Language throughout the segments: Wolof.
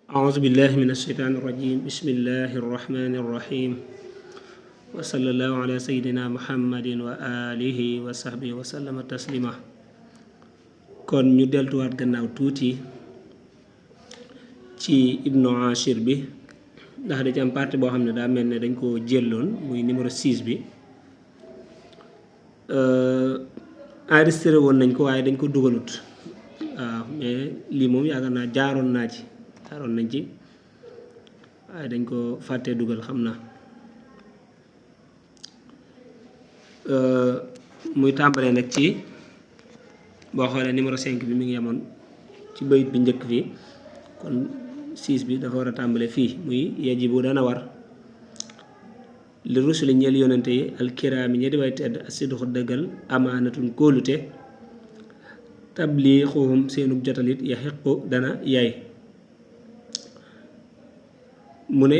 أعوذ بالله من الشيطان الرجيم بسم الله الرحمن الرحيم وصلى الله على سيدنا محمد وآله وصحبه وسلم تسليما kon ñu deltuwaat gannaaw tuuti ci ibnu ashir bi ndax da ci am partie boo xam ne daa mel ne dañ ko jëlloon muy numéro 6 bi enregistré woon nañ ko waaye dañ ko dugalut waaw mais lii moom yaakaar naa jaaroon nañ ci waaye dañ ko fàttee dugal xam naa muy tàmbalee nag ci boo xoolee numéro 5 bi mi ngi yemoon ci bayit bi njëkk fii kon 6 bi dafa war a tàmbale fii muy yajibu dana war li rusuli ñeel yonante yi alkiraami ñe di way tedd asidxu dëggal amaanatun kóolute tabliixuhum seenub jotalit yaxiqu dana yaay mu ne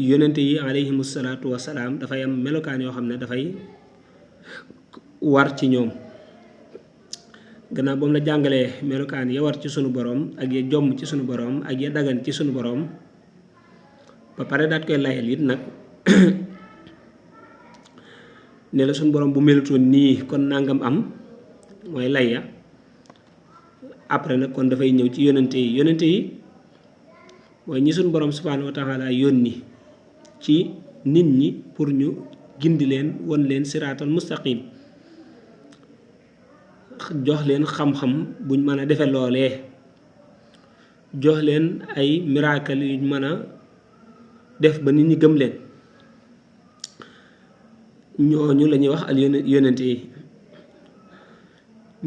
yonente yi alayhimu salaatu wasalaam dafay am melokaan yoo xam ne dafay war ci ñoom gannaaw ba mu la jàngalee melokaan ya war ci sunu boroom ak ya jomm ci sunu boroom ak ya dagan ci sunu boroom ba pare daat koy layal it nag ne la sunu boroom bu melutoon nii kon nangam am mooy lay ya après nag kon dafay ñëw ci yonente yi mooy ñi suñu borom subhaanahu wa taala yónni ci nit ñi pour ñu gindi leen won leen siraatal mustaqim jox leen xam-xam buñ mën a defe loolee jox leen ay miracle yuñ mën a def ba nit ñi gëm leen ñooñu la ñuy wax al yonente yi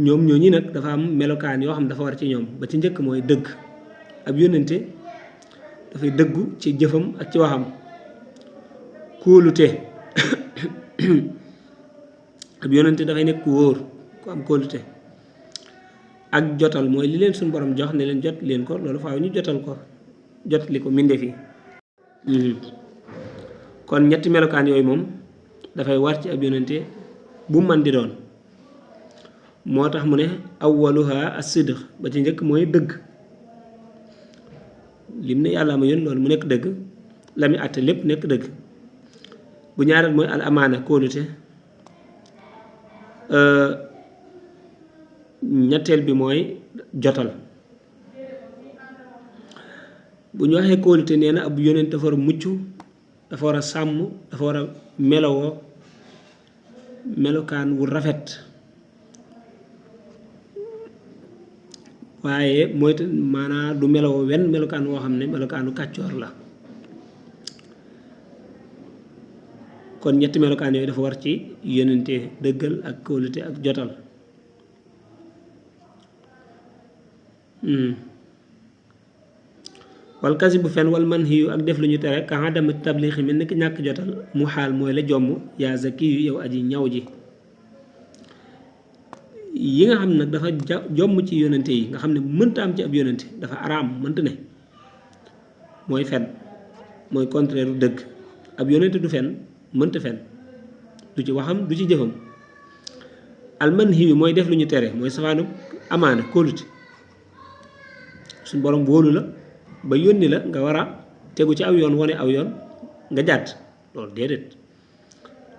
ñoom ñooñu nag dafa am melokaan yoo xam dafa war ci ñoom ba ci njëkk mooy dëgg ab yonente dafay dëggu ci jëfam ak ci waxam kóolute ab yonente dafay nekk ku wóor ku am kóolute ak jotal mooy li leen suñu borom jox ne leen jot leen ko loolu faaw ñu jotal ko jot li ko mbindeef yi kon ñetti melokaan yooyu moom dafay war ci ab yonente bu man di doon moo tax mu ne awwaluha as-sidq ba ci njëkk mooy dëgg lim ne yàlla ma yoon loolu mu nekk dëgg la muy àtte lépp nekk dëgg bu ñaareel mooy al amaana kóolute ñetteel bi mooy jotal bu ñu waxee kóolute nee na ab yonent dafa war a mucc dafa war a sàmm dafa war a melowoo melokaan wu rafet waaye mooy maanaa du melowoo wenn melokaan woo xam ne melokaanu kàccoor la kon ñetti melokaan yooyu dafa war ci yonente dëggal ak kóolute ak jotal wal kasi bu fen wal man xiyu ak def lu ñu tere ka adama tablixi mel ni ki ñàkk jotal mu xaal mooy la jomm yaa zaki yu yow aji ñaw ji yi nga xam nag dafa jomm ci yonente yi nga xam ne mënta am ci ab yonente dafa araam mënta ne mooy fen mooy contraire dëgg ab yonente du fen mënta fen du ci waxam du ci jëfam alman xiwi mooy def lu ñu tere mooy safaanu amaana kóolute suñ borom wóolu la ba yónni la nga war a tegu ci aw yoon wane aw yoon nga jàdd loolu déedéet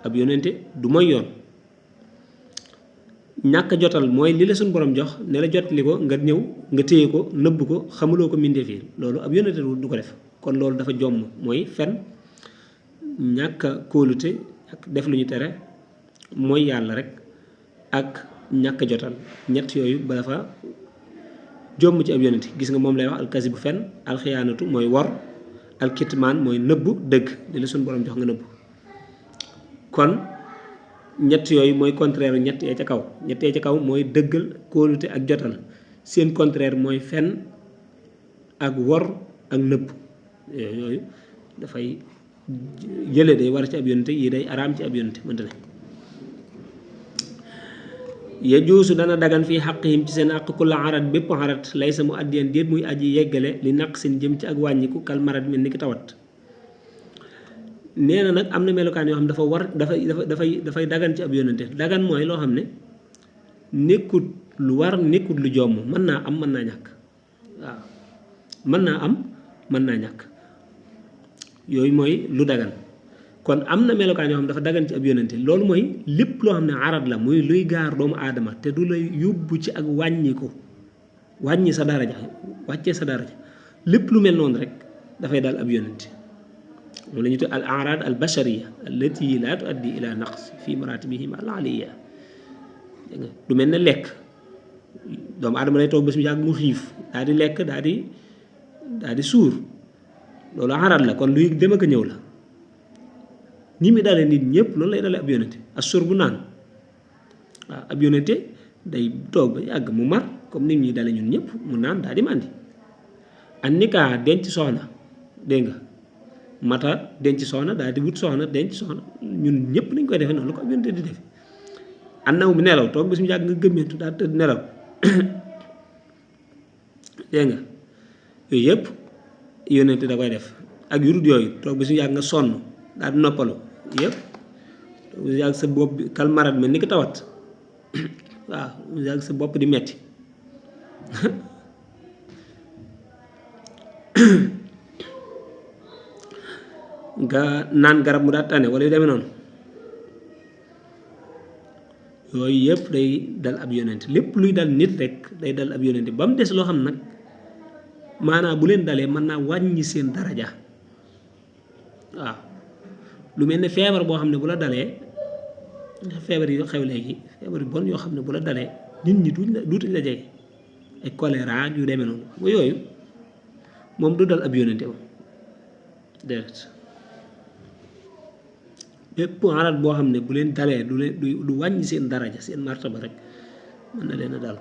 ab yonente du mooy yoon ñàkk jotal mooy li la suñ borom jox ne la jotali ko nga ñëw nga téye ko nëbb ko xamuloo ko mbindeef yi loolu ab yonente du ko def kon loolu dafa jomm mooy fen ñàkk kóolute ak def lu ñu tere mooy yàlla rek ak ñàkk jotal ñett yooyu ba dafa jomm ci ab yonente gis nga moom lay wax alkasi bu fen alxiyaanatu mooy wor alkitmaan mooy nëbbu dëgg li la suñ borom jox nga nëbbu kon ñett yooyu mooy contraire ñett yee ca kaw ñett yee ca kaw mooy dëggal kóolute ak jotal seen contraire mooy fen ak wor ak nëbb yooyu dafay yële day war ci ab yonente yi day araam ci ab yonente mënta ne ya juusu dana dagan fii xaqihim ci seen àq kulla arat bépp arat lay sa mu addiyan déet muy aji yeggale li naq seen jëm ci ak wàññiku kal marat mel ni ki tawat nee na nag am na melokaan yoo xam dafa war dafay dagan ci ab yonente dagan mooy loo xam ne nekkut lu war nekkut lu jomm mën naa am mën naa ñàkk waaw mën naa am mën naa ñàkk yooyu mooy lu dagan kon am na melokaan yoo xam dafa dagan ci ab yonente loolu mooy lépp loo xam ne arad la muy luy gaar doomu aadama te du lay yóbbu ci ak wàññi sa daraja wàccee sa daraja lépp lu mel noonu rek dafay dal ab yonente moom la ñu tudd al arad al bashariya allati la tuaddi ila naqs fi maratibihim al aliya lu mel ne lekk doomu aadama lay toog bés mu yàgg mu xiif daal di lekk daal di suur loolu arad la kon luy dem ak ñëw la ni mi dalee nit ñëpp loolu lay dalee ab yonente assur bu naan waaw ab yonente day toog ba yàgg mu mar comme nit ñi dalee ñun ñëpp mu naan daal di màndi an nikaa denc soxna dégg nga mata denc soxna daal di wut soxna denc soxna ñun ñëpp nañ koy defee noonu la ko ab yonente di defe an naw bi nelaw toog bés mu yàgg nga gëmmentu daal tëdd nelaw dégg nga yooyu yëpp yonente da koy def ak yurut yooyu toog bés mu yàgg nga sonn daal di noppalu yëpp yàgg sa bopp bi kalmarat mel ni ko tawat waaw yàgg sa bopp di metti nga naan garab mu daal tane wala yu demee noonu yooyu yëpp day dal ab yonent lépp luy dal nit rek day dal ab yonent ba mu des loo xam nag maanaam bu leen dalee mën naa wàññi seen daraja waaw lu mel ne feebar boo xam ne bu la dalee feebar yi xew léegi feebar yu bon yoo xam ne bu la dalee nit ñi duutuñ la jege ay choléra yu demee noonu ba yooyu moom du dal ab yónnente moom déedéet bépp arad boo xam ne bu leen dalee du wàññi seen daraja seen martaba rek mën na leen a dal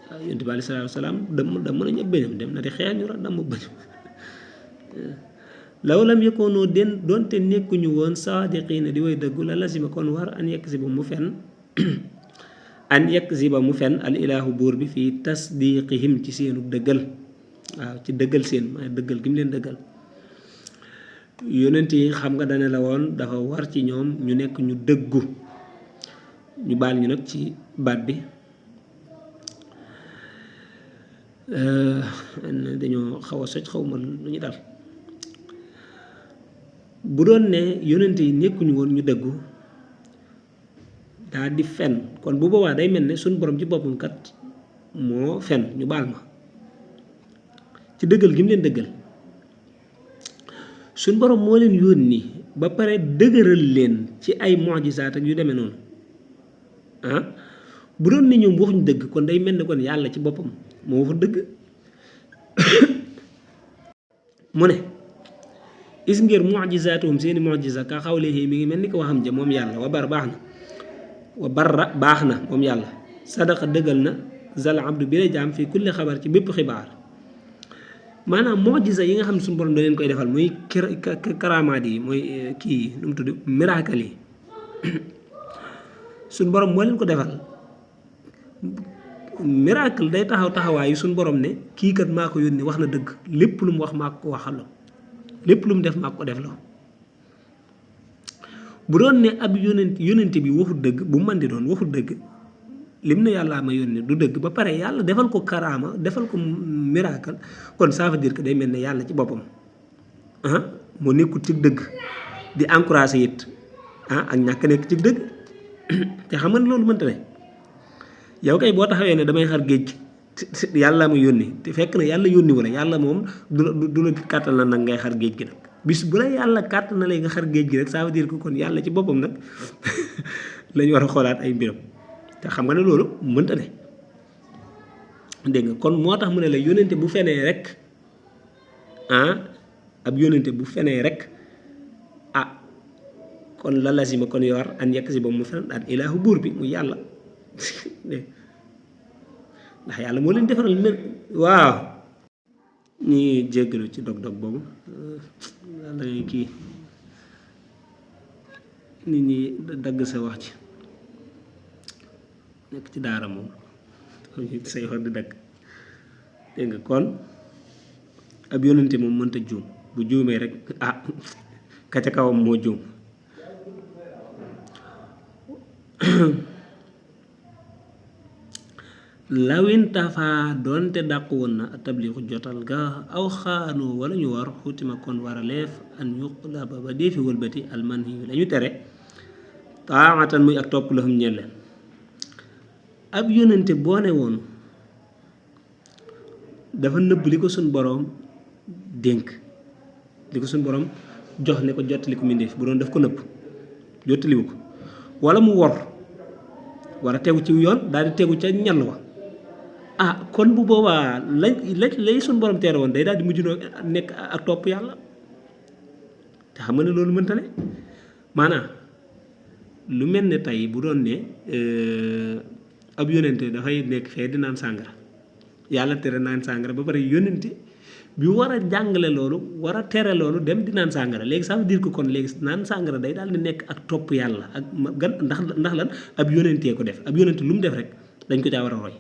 waaw yonent bi aleyhi salaatu wa salaam damm nañu ab bëñam dem na di xeex ñu ra damm bëñam law lam yëkkoonoo doonte nekkuñu woon saadiqiina di way dëggu la lazima kon war an yekk si ba mu fen an yekk si ba mu fen al ilaahu buur bi fii tasdiqihim ci seenu dëggal waaw ci dëggal seen maay dëggal gi mu leen dëggal yonent yi xam nga dane la woon dafa war ci ñoom ñu nekk ñu dëggu ñu baal ñu nag ci baat bi dañoo xaw a soj xaw ma lu ñu dal bu doon ne yonent yi nekkuñu woon ñu dëggu daal di fen kon bu boobaa day mel ne suñ borom ci boppam kat moo fen ñu baal ma ci dëggal gi mu leen dëggal suñ borom moo leen yónni ba pare dëgëral leen ci ay mujisaat ak yu demee noonu bu doon ne ñoom waxuñ dëgg kon day mel ne kon yàlla ci boppam moo waxu dëgg mu ne is ngir mujisaatuhum seeni mujisa ka xawlehi mi ngi mel ni ko waxam ja moom yàlla wa barra baax na moom yàlla sadaqa dëggal na zal abdu bi la jaam fii kulli xabar ci bépp xibaar maanaam mujisa yi nga xam ne suñu borom da leen koy defal muy karamaat yi mooy kii nu mu tudd miracle yi suñu borom moo leen ko defal miracle day taxawaayu suñu borom ne kii kat maa ko yónni wax na dëgg lépp lu mu wax maa ko waxal lépp lu mu def maa ko def la bu doon ne ab yónent bi waxul dëgg bu man di doon waxul dëgg lim ne yàllaa ma yónni du dëgg ba pare yàlla defal ko karaama defal ko miracle kon ça veut dire que day mel ne yàlla ci boppam moo nekkul ci dëgg di encouragé it ak ñàkk nekk ci dëgg te xam nga ne loolu mënta ne yow kay boo taxawee ne damay xar géej yàlla ma yónni te fekk na yàlla yónni wala yàlla moom du la kàttan na nag ngay xar géej gi nag bis bu la yàlla kàttan na lay nga xar géej gi rek ça veut dire que kon yàlla ci boppam nag lañu war a xoolaat ay mbiram te xam nga ne loolu mënta ne dégg nga kon moo tax mu ne la yónente bu fenee rek ab yónente bu fenee rek kon la lazima kon yor an yekk si ba mu fen an ilaahu buur bi mu yàlla ndax yàlla moo leen defaral ne waaw ñi jéggalu ci dog-dog boobu yàlla kii nit ñi dagg sa wax ci nekk ci daara moom say wax di dagg dégg nga kon ab yónnante moom mënta juum bu juumee rek ka ca kawam moo juum lawin tafa donte dàqu woon na tabliixu jotal ga aw xaanu wala ñu war xutima kon war a leef an yuqlaba ba deefi wëlbati almanhi la ñu tere taatan muy ak topp lahum ñeel leen ab yónnente boo ne woon dafa nëbb li ko suñ boroom dénk li ko suñ boroom jox ne ko jottali ko mbindéef bu doon daf ko nëbb jottaliwu ko wala mu wor war a tegu ci yoon daal di tegu ca ñal wa kon bu boobaa lay suñ boroom teere woon day daal di mujj nekk ak topp yàlla te xam nga ne loolu mënta ne maanaam lu mel ne tey bu doon ne ab yónnente dafay nekk fee di naan sàngara yàlla tere naan sàngara ba pare yónnente bi war a jàngale loolu war a tere loolu dem di naan sàngara léegi ça veut dire que kon léegi naan sàngara day daal di nekk ak topp yàlla ak gan ndax lan ab yónnentee ko def ab yónnente lu mu def rek dañ ko caa war a roy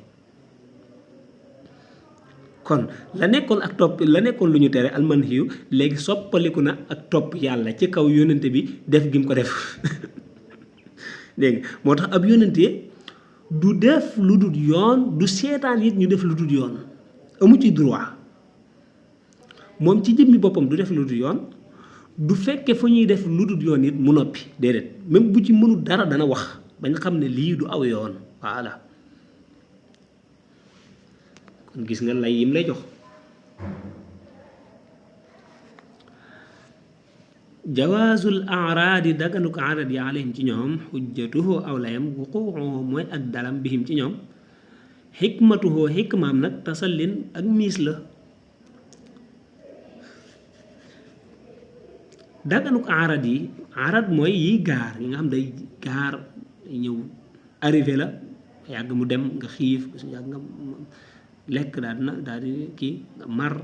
kon la nekkoon ak topp la nekkoon lu ñu tere almanhiyu léegi soppaliku na ak topp yàlla ci kaw yónnente bi def gi mu ko def dégg nga moo tax ab yónnente du def lu dul yoon du seetaan it ñu def lu dul yoon amu ci droit moom ci jëmmi boppam du def lu dul yoon du fekke fa ñuy def lu dul yoon it mu noppi déedéet même bu ci mënul dara dana wax bañ xam ne lii du aw yoon voilà kon gis nga lay yim lay jox jawaazul araadi daganuk arad yi alayhim ci ñoom xujjatuhu aw layam wuquuhu mooy ak dalam bihim ci ñoom xikmatuhu xikmaam nag tasallin ak miis la daganuk arad yi arad mooy yi gaar yi nga xam day gaar ñëw arrivé la yàgg mu dem nga xiif yàgg nga lekk daal di kii nga mar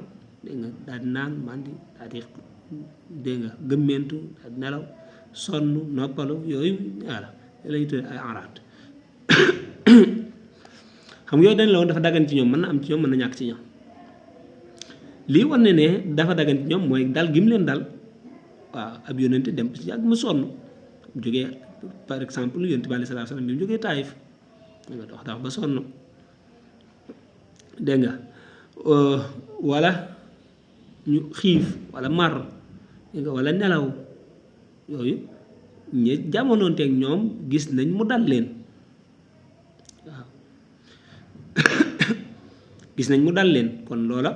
dégg nga daal di naan mandi daal di dégg nga gëmmentu daal di nelaw sonn noppalu yooyu voilà lañu tuddee ay araad xam nga yooyu dañ la woon dafa daggan ci ñoom mën na am ci ñoom mën na ñàkk ci ñoom lii wane ne dafa daggan ci ñoom mooy dal gi mu leen dal waaw ab yónnente dem ci yàgg mu sonn jógee par exemple yónnente bi alayhi salaatu salaam bi mu jógee Taayif nga dox ba sonn dégg nga wala ñu xiif wala mar dégg nga wala nelaw yooyu ñi jamonoonteeg ñoom gis nañ mu dal leen waaw gis nañ mu dal leen kon loola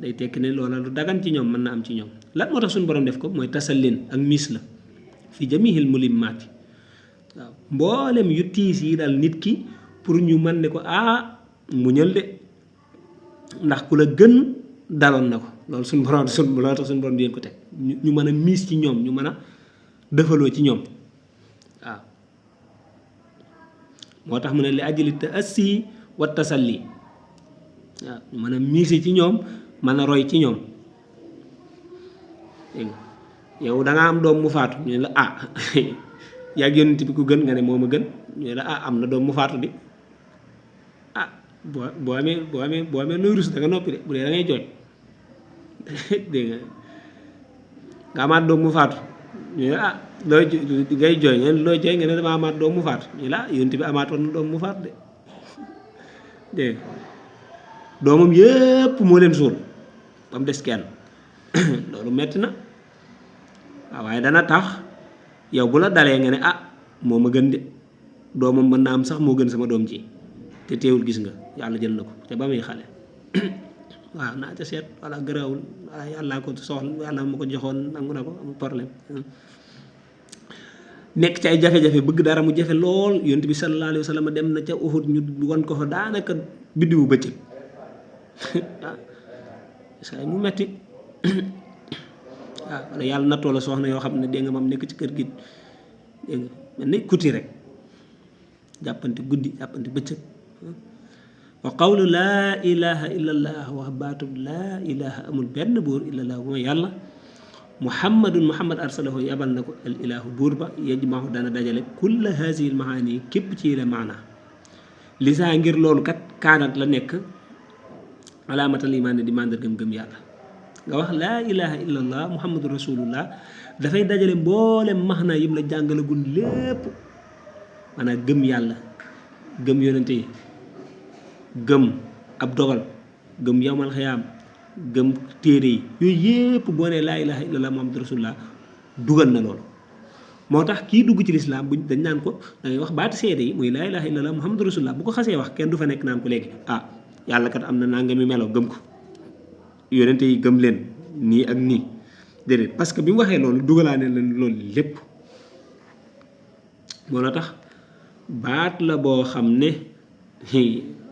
day tekki ne loola lu dagan ci ñoom mën na am ci ñoom lan moo tax suñu borom def ko mooy tasal leen ak miis la fi jamihil mulimmaati waaw mboolem yu tiis yi dal nit ki pour ñu mën ne ko muñal de ndax ku la gën daloon na ko loolu suñu borom loolu tax suñu borom di leen ko teg ñu mën a miis ci ñoom ñu mën a defaloo ci ñoom waaw moo tax mu ne li ajli ta'assi wa tasalli waaw ñu mën a miisi ci ñoom mën a roy ci ñoom dégg nga yow da nga am doom mu faatu ñu ne la yàgg yonent bi ku gën nga ne moom a gën ñu ne la am na doom mu faatu di boo amee looy rus da nga noppi de bu dee da ngay jooy dégg nga amaat doom mu faatu ñu ne looy ngay jooy ngeen looy jooy nga ne dama amaat doom mu faatu ñu ne yonent bi amaatoon na doom mu faatu de dégg doomam yépp moo leen suul ba mu des kenn loolu metti na waaw waaye dana tax yow bu la dalee nga ne moo ma gën de doomam mën naa am sax moo gën sama doom ji te teewul gis nga yàlla jël na ko te ba muy xale waaw naa ca seet walla gërawul walla yàllaa ko soxla yàlla ma ko joxoon nangu na ko amul problème nekk ci ay jafe-jafe bëgg dara mu jafe lool yonent bi sallallahu alayhi wa sallam dem na ca Uhud ñu wan ko fa daanaka biddiwu bëccëg saa mu metti waaw walla yàlla nattoo la soxna yoo xam ne dégg nga moom nekk ci kër gi dégg nga mel ni kuti rek jàppante guddi jàppante bëccëg wa qawlu laa ilaha illallah wax baatub laa ilaha amul benn buur illallah bu ma yàlla muhammad arsalahu yabal na ko al ilahu buur ba yajmahu dana dajale kulla hazihi al maani képp ci la maana lisaa ngir loolu kat kaanat la nekk alaamatal imaan di màndargam gëm yàlla nga wax laa ilaha illallah muhammadu rasulullah dafay dajale mboolem maxna yim la jàngalagul lépp maanaam gëm yàlla gëm yonente yi gëm ab dogal gëm yawmal xiyaam gëm téere yi yooyu yépp boo nee laa ilaha illallah muhammadu rasulullah dugal na loolu moo tax kii dugg ci lislaam buñ dañ naan ko da ngay wax baati seede yi muy laa ilaha illallah muhammadu rasulullah bu ko xasee wax kenn du fa nekk naan ko léegi ah yàlla kat am na nangami melo gëm ko yonente yi gëm leen nii ak nii déedéet parce que bi mu waxee loolu dugalaane leen loolu lépp moo la tax baat la boo xam ne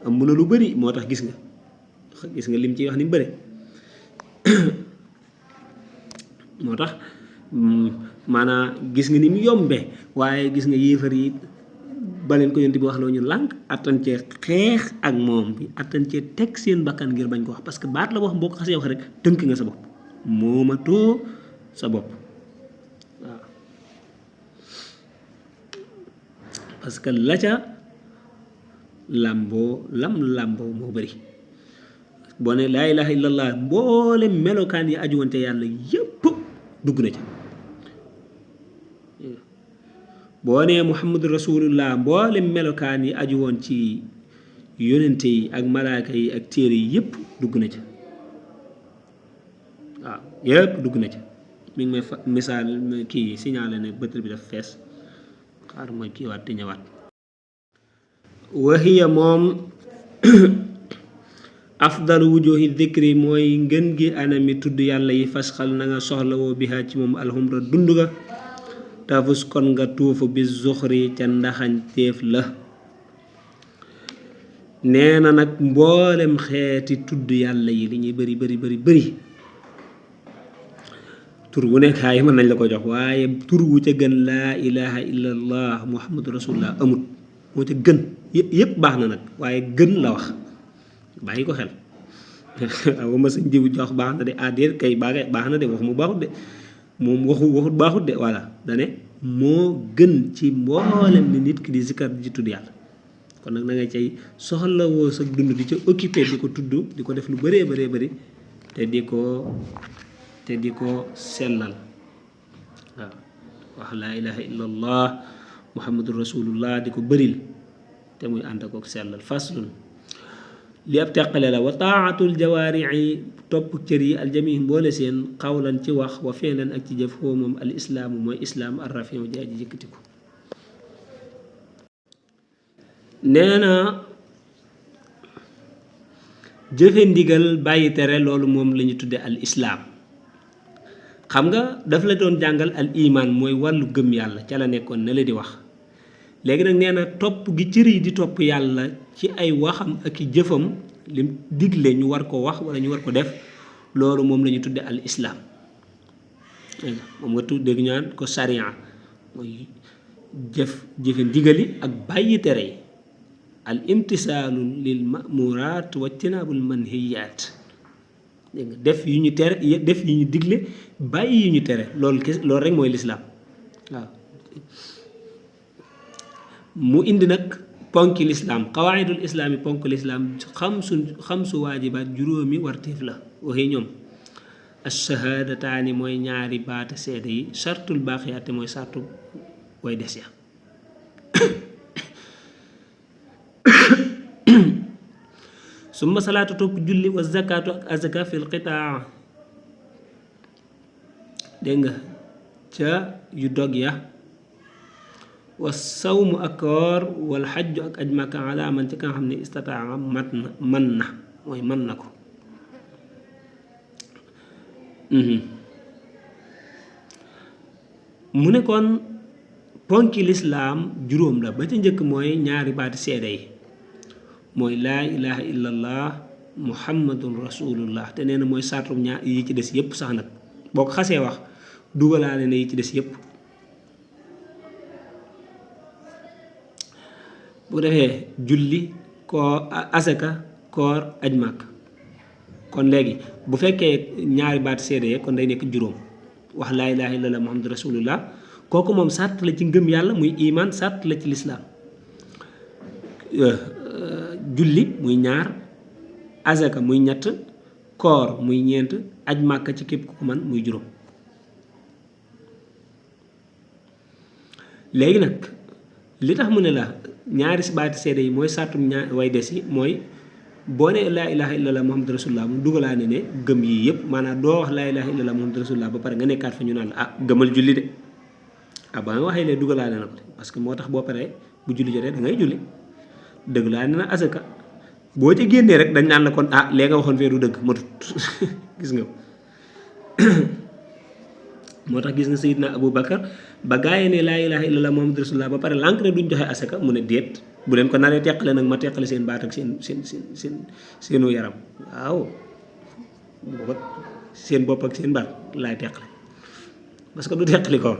am na lu bëri moo tax gis nga lim ciy wax ni mu bëri moo tax maanaam gis nga ni mu yombee waaye gis nga yéefar yi baleen ko yonent bi wax loo ñu lànk attan cee xeex ak moom bi attan cee teg seen bakkan ngir bañ ko wax parce que baat la boo xam boo ko xasee wax rek tënk nga sa bopp moomatoo sa bopp waaw parce que la ca làmboo moo bëri boo ne laa ilaha illallah mboole melokaan yi aju wante yàlla yépp dugg na ca boo nee muhammadu rasulullah mboole melokaan yi aju woon ci yonente yi ak malaaka yi ak téere yi yépp dugg na ca waaw yépp dugg na ca mi ngi may misaal kii signalé ne bëtër bi daf fees xaar mooy kii waat di ñëwaat wahiya moom afdalu wujuhi dhikri mooy ngën gi anami tudd yàlla yi fasxal na nga soxlawoo biha ci moom alxumra dund ga tafus kon nga tuufu bi zuxri ca ndaxañ téef la nee na nag mboolem xeeti tudd yàlla yi li ñuy bëri tur wu nekk xaay mën nañ la ko jox waaye tur wu ca gën laa ilaha illallah muhammadu rasulullah amut moo ca gën yëpp baax na nag waaye gën la wax bàyyi ko xel waaw ma sañ jiw jox baax na de déet kay baax na de wax mu baaxut de moom waxut baaxut de voilà dane moo gën ci mboolem ni nit ki di zikkar di tudd yàlla kon nag na nga cay soxlawoo sa dund di ca occupé di ko tudd di ko def lu bëree bëri te di ko sellal waaw wax laa ilaha illallah muhammadu rasulullah di ko bëril te muy ànd ak sellal faslun li ab teqale la wa taatul jawaari'i topp cër yi aljami mboole seen xawlan ci wax wa fi'lan ak ci jëf foo moom al islaamu mooy islaam arrafiu ji aji yëkkatiku nee na jëfe ndigal bàyyi tere loolu moom la ñu tudde al islaam xam nga daf la doon jàngal al iman mooy wàllu gëm yàlla ca la nekkoon ne la di wax léegi nag nee na topp gi cër yi di topp yàlla ci ay waxam ak i jëfam lim digle ñu war ko wax wala ñu war ko def loolu moom la ñu tudde al islaam moom nga tudde ñu naan ko sariya mooy jëfe ndigali ak bàyyi tere yi al imtisaalu lil ma'muraat wa tinaabul manhiyaat dégg nga def yu ñu tere def yu ñu digle bàyyi yu ñu tere loolu rek mooy lislaam waaw mu indi nag ponki lislaam qawaidul islaam yi ponk lislaam xamsu waajibaat juróomi wartiif la waxi ñoom ash-shahaadataani mooy ñaari baata seede yi sartul baaqiyaate mooy sartu way des ya summa salaatu topp julli wa zakaatu ak azaka fil qitaa dégg nga ca yu dog ya wa sawmu ak koor wal xajju ak aj màkka ala man ci ka nga xam ne istataa man na mooy man na ko mu ne kon ponki lislaam juróom la ba ca njëkk mooy ñaari baati seede yi mooy laa ilaha illallah muhammadun rasulullah te nee na mooy sartum ñaar yi ci des yépp sax nag boo ko xasee wax dugalaale na yi ci des yépp bu defee julli koor asaka koor aj màkk kon léegi bu fekkee ñaari baati seede yi kon day nekk juróom wax laa ilaha illallah muhammadu rasulullah kooku moom sàrt la ci ngëm yàlla muy iman sàrt la ci lislaam julli muy ñaar azaka muy ñett koor muy ñeent aj màkka ci képp ku ko man muy juróom léegi nag li tax mu ne la ñaari baati seede yi mooy sàrtum way des yi mooy boo ne laa ilaha illallah muhammad rasulullah mu dugalaa ne gëm yii yëpp maanaam doo wax laa ilaha illallah muhammad rasulullah ba pare nga nekkaat fa ñu naan la gëmal julli de ba nga waxee lee dugalaa ne na ko parce que moo tax boo paree bu julli jotee da ngay julli dëgg laa ne na asaka boo ci génnee rek dañ naan la kon lee nga waxoon fee du dëgg matut gis nga moo tax gis nga Seydina Abou Bakar ba gaayee ne laa ilaha illallah muhammad rasulullah ba pare lànk ne duñ joxe asaka mu ne déet bu leen ko naree teqale nag ma teqale seen baat ak seenu yaram waaw booba seen bopp ak seen baat laay teqale parce que du teqali ko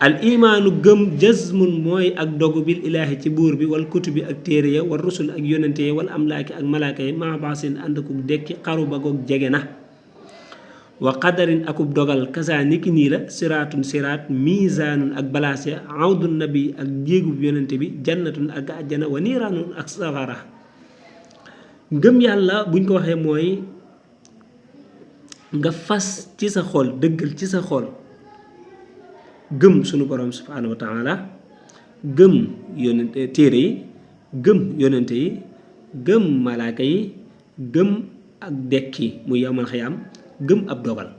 al imaanu gëm jazmun mooy ak dogu bil ilaahi ci buur bi wal kutubi ak téere ya wal rusul ak yonente ya wal amlaaki ak malaaka yi maa baax seen ànd akub dekki xaru ba goog jege na wa qadarin akub dogal kasa niki nii la siraatun siraat misaanun ak balaas ya awdun nabi ak jéegub yonente bi jannatun ak àjjana wa niiraanun ak safara ngëm yàlla buñ ko waxee mooy nga fas ci sa xol dëggal ci sa xol gëm sunu borom subhanahu wa taala gëm yonente téere yi gëm yonente yi gëm malaaka yi gëm ak dekki muy yawmal xiyaam gëm ab dogal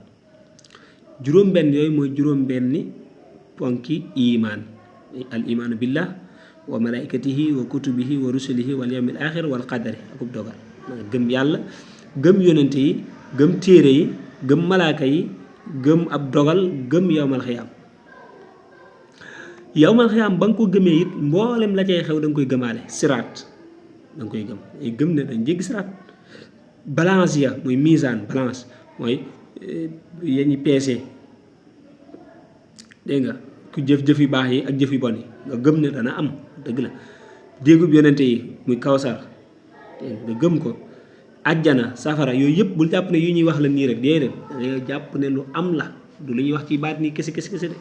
juróom benn yooyu mooy juróom benni ponki iman al imaanu billah wa malaikatihi wa kutubihi wa rusulihi wal yawmil axir wal qadari akub dogal gëm yàlla gëm yonente yi gëm téere yi gëm malaaka yi gëm ab dogal gëm yawmal xiyaam yawmal xiyaam ba nga ko gëmee it mboolem la cay xew da nga koy gëmaale siraat da nga koy gëm ne dañ jéggi siraat balance ya muy misaan balance mooy yeñi peese dégg nga ku jëf-jëf yu baax yi ak jëf yu bon yi nga gëm ne dana am dëgg la déegub yonente yi muy kawsar nga gëm ko àjjana safara yooyu yëpp bul jàpp ne yu ñuy wax la nii rek déedéet danga jàpp ne lu am la du lu ñuy wax ci baat nii kese de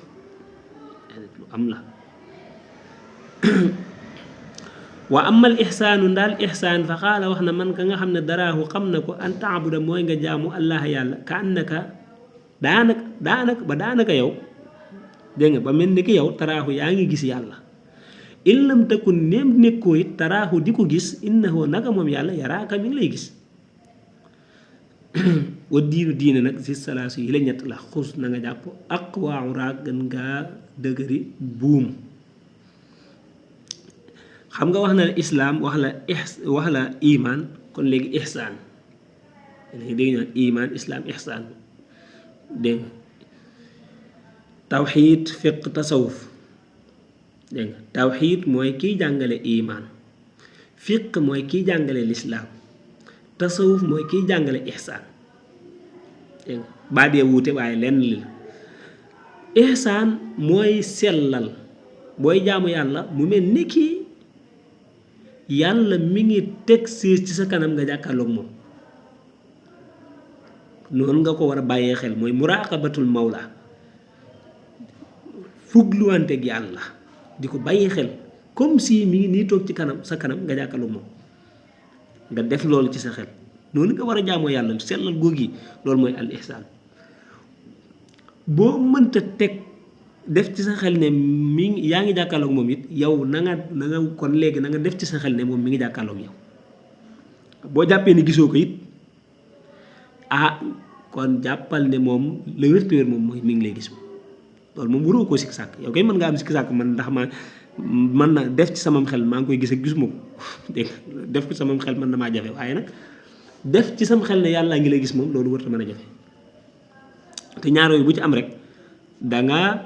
lu am la wa amal ihsaanu ndaal ihsaan fa xaala wax na man ka nga xam ne daraahu xam na ko an taabuda mooy nga jaamu allah yàlla ka annaka daanaka yow dégg nga ba mel ni ki yow taraahu yaa ngi gis yàlla in lam takun neem nekkoo it taraahu di ko gis innahu naka moom yàlla yaraaka mi ngi lay gis wa diinu diine nag si salaasu yi la ñett la xus na nga jàpp ak waaw raa gën ngaa dëgëri buum xam nga wax na la islaam wax la iman kon léegi ihsaan léegi dégg ñaan iman islaam ihsaan dégg nga tawxiid fiq tasawuf dégg nga tawxiid mooy kiy jàngale iman fiq mooy kiy jàngale lislaam tasawuf mooy kiy jàngale ihsaan dégg nga baa dee wuute waaye lenn li la ihsaan mooy sellal booy jaamu yàlla mu mel ni kii yàlla mi ngi teg siis ci sa kanam nga jàkkaarloog moom noonu nga ko war a bàyyee xel mooy muraqabatul mawla fugluwanteeg yàlla di ko bàyyi xel comme si mi ngi nii toog ci kanam sa kanam nga jàkkaarloog moom nga def loolu ci sa xel noonu nga war a jaamoo yàlla sellal googi loolu mooy al ihsaan boo mënta teg def ci sa xel ne mi ngi yaa ngi jàkkaarloog moom it yow na nga kon léegi na nga def ci sa xel ne moom mi ngi jàkkaarloog yow boo jàppee ne gisoo ko it kon jàppal ne moom la wér moom mooy mi ngi lay gis moom loolu moom waroo koo sikki sàkk yow kay mën nga am sikki sàkk man ndax man na def ci samam xel maa ngi koy gis ak gisuma ko dégg def ci samam xel man na maa jafe waaye nag def ci sam xel ne yàlla ngi lay gis moom loolu warta mën a jafe te ñaar yooyu bu ci am rek danga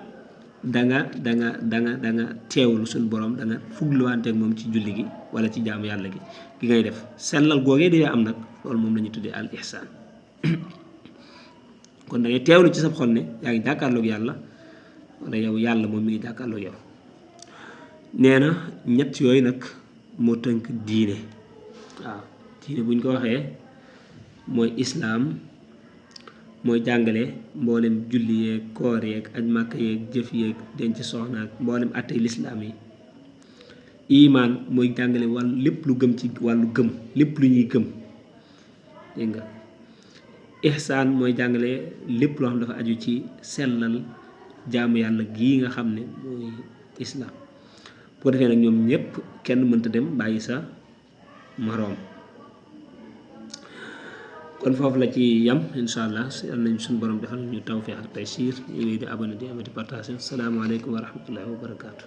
teewlu suñu borom da nga fugluwanteeg moom ci julli gi wala ci jaamu yàlla gi ngay def sellal googee di am nag loolu moom la ñuy tuddee al ihsaan kon da ngay teewlu ci sa xol ne yaa ngi jàkkaarloog yàlla wala yow yàlla moom mi ngi jàkkaarloog yow nee na ñett yooyu nag moo tënk diine waaw diine buñ ko waxee mooy islaam mooy jàngale mboolem julli yeeg koor yeeg aj màkk yeeg jëf yeeg denc soxna ak mboolem attey lislaam yi imaan mooy jàngale wàllu lépp lu gëm ci wàllu gëm lépp lu ñuy gëm dégg nga ihsaan mooy jàngale lépp loo xam dafa aju ci sellal jaamu yàlla gii nga xam ne mooy islaam bu ko defee nag ñoom ñëpp kenn mënta dem bàyyi sa moroom kon foofu la ci yam insha allah yal nañ suñu borom defal ñu tawfiq ak taysiir ñu di abonné di amati partage. Asalaamaaleykum wa rahmatullahi wa barakaatu.